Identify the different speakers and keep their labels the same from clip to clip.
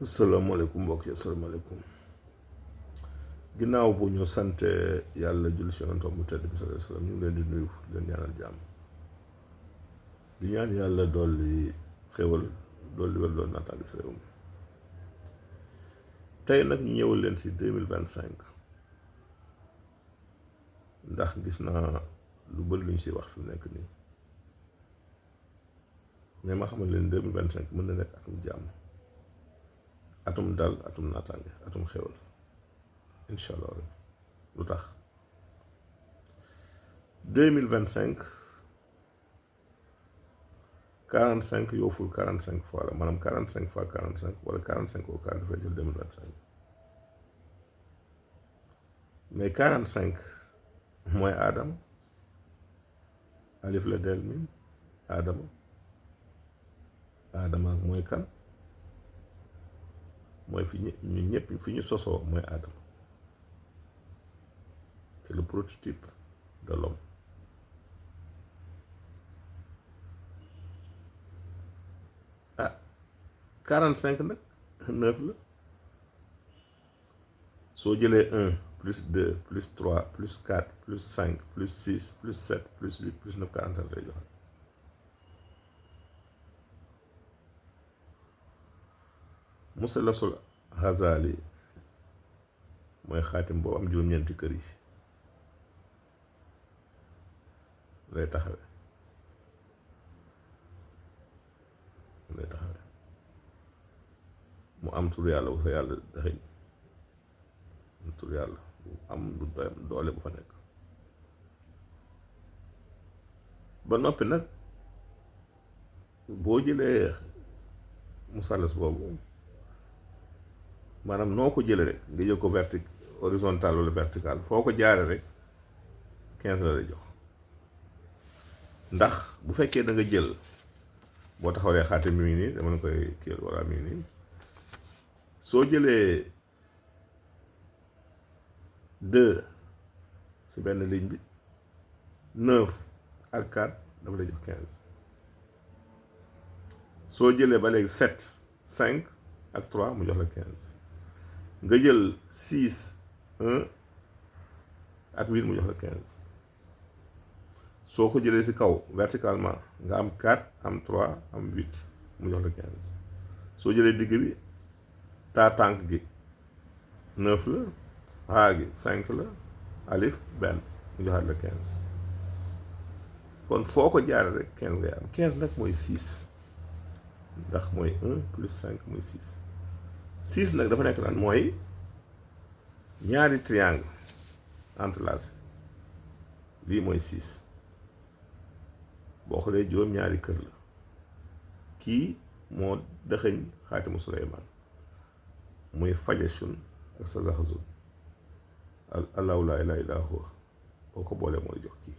Speaker 1: asalaamaaleykum mbokk yi asalaamaaleykum ginnaaw bu ñu sante yàlla julli si yonentam bu tedd bi sallallahu alayhi wa sallam ñu ngi leen di nuyu leen ñaanal jàmm di ñaan yàlla dolli xéwal dolli wér doon naataange si réew mi tey nag ñu ñëwal leen si 2025 ndax gis naa lu bëri lu ñu si wax fi mu nekk nii mais ma xamal leen 2025 mën na nekk atum jàmm atum dal atum naataange atum xéwal incha allah lu tax 2025 45 yooful 45 fois la maanaam 45 fois 45 wala 45 au quart dafay jël 2025 mais 45 mooy Adam alif la del mi Adama mooy kan mooy fi ñu ñëpp fi ñu sosoo mooy Adama c'est le prototype de l'homme ah 45 nag 9 la soo jëlee 1 plus 2 plus 3 plus 4 plus 5 plus 6 plus 7 plus 8 plus 9 45 lay joxe Musalasul Hazali mooy xaatim boobu am juróom-ñeenti kër yi lay taxawe mu am tur yàlla bu fa yàlla daxëñ tur yàlla bu am du doole bu fa nekk ba noppi nag boo jëlee musalas boobu maanaam noo ko jële rek nga jël ko horizontal wala vertical foo ko jaare rek 15 la lay jox ndax bu fekkee da nga jël boo taxawlee xaate mi ngi nii dama la koy kiyal wala mi ngi nii soo jëlee 2 si benn ligne bi 9 ak 4 dafa lay jox 15 soo jëlee ba léegi 7 5 ak 3 mu jox la 15 nga jël 6 1 ak 8 mu jox la 15 soo ko jëlee si kaw verticalement nga am 4 am 3 am 8 mu jox la 15 soo jëlee digg bi taa tànk gi 9 la haa gi 5 la alif benn mu joxaat la 15 kon foo ko jaare rek 15 ngay am 15 nag mooy 6 ndax mooy 1 plus 5 mooy 6 6 nag dafa nekk lan mooy ñaari triangle entrelacé lii mooy 6 boo xoolee juróom-ñaari kër la kii moo dëxëñ xaatimu Suleymaan muy Fajashun ak Sazaxazun allahu laa ilaaha illaa huwa boo ko boolee moo la jox kii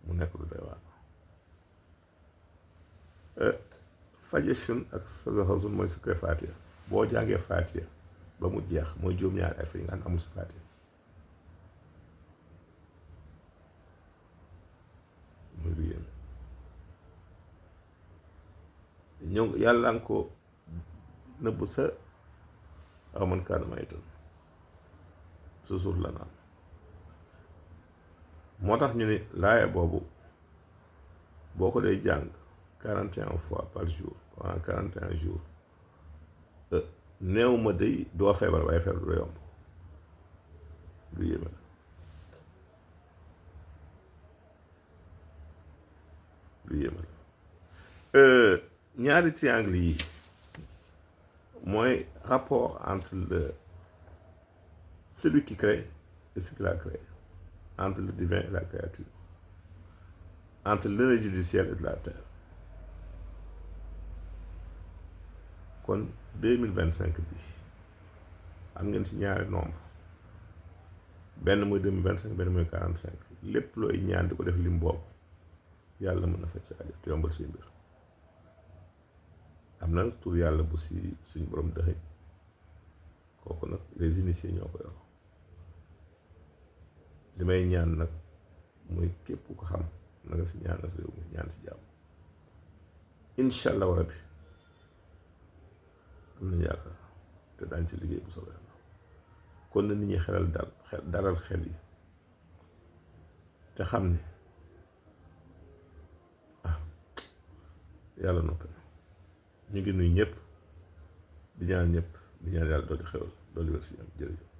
Speaker 1: mu nekk lu doy waar Fajashun ak Sazaxazun mooy secret Fatiha boo jàngee Fatiha ba mu jeex mooy juróom-ñaari ay yi nga xam amul si Fatiha muy lu yéen ñoo yàlla nga ko nëbb sa aw man kaana maytan sa suuf la naan moo tax ñu ni laaya boobu boo ko dee jàng 41 fois par jour pendant 41 jours néew ma day doo feebar waaye feebar du yomb lu yéeme la lu yéeme la ñaari triangle yi mooy rapport entre celui qui crée et ce qu'il a créé, entre le divin et la créature, entre l'énergie du ciel et de la terre. kon 2025 bi am ngeen si ñaari nombre benn mooy 2025 benn mooy 45 lépp looy ñaan di ko def lim boobu yàlla mën na faj sa aajo te yombal say mbir am na tur yàlla bu si suñ borom dëxëñ kooku nag les initiés ñoo ko yor li may ñaan nag mooy képp ko xam na nga si ñaanal réew mi ñaan si jàmm incha allahu rabbi am nañu yaakaar te daañ ci liggéey bu soobee Yàlla kon na nit ñi xelal dalal xel yi te xam ni yàlla noppi na ñu ngi nuyu ñëpp di ñaan ñëpp di ñaan yàlla dooli xewal dooli wér si ñoom jërëjëf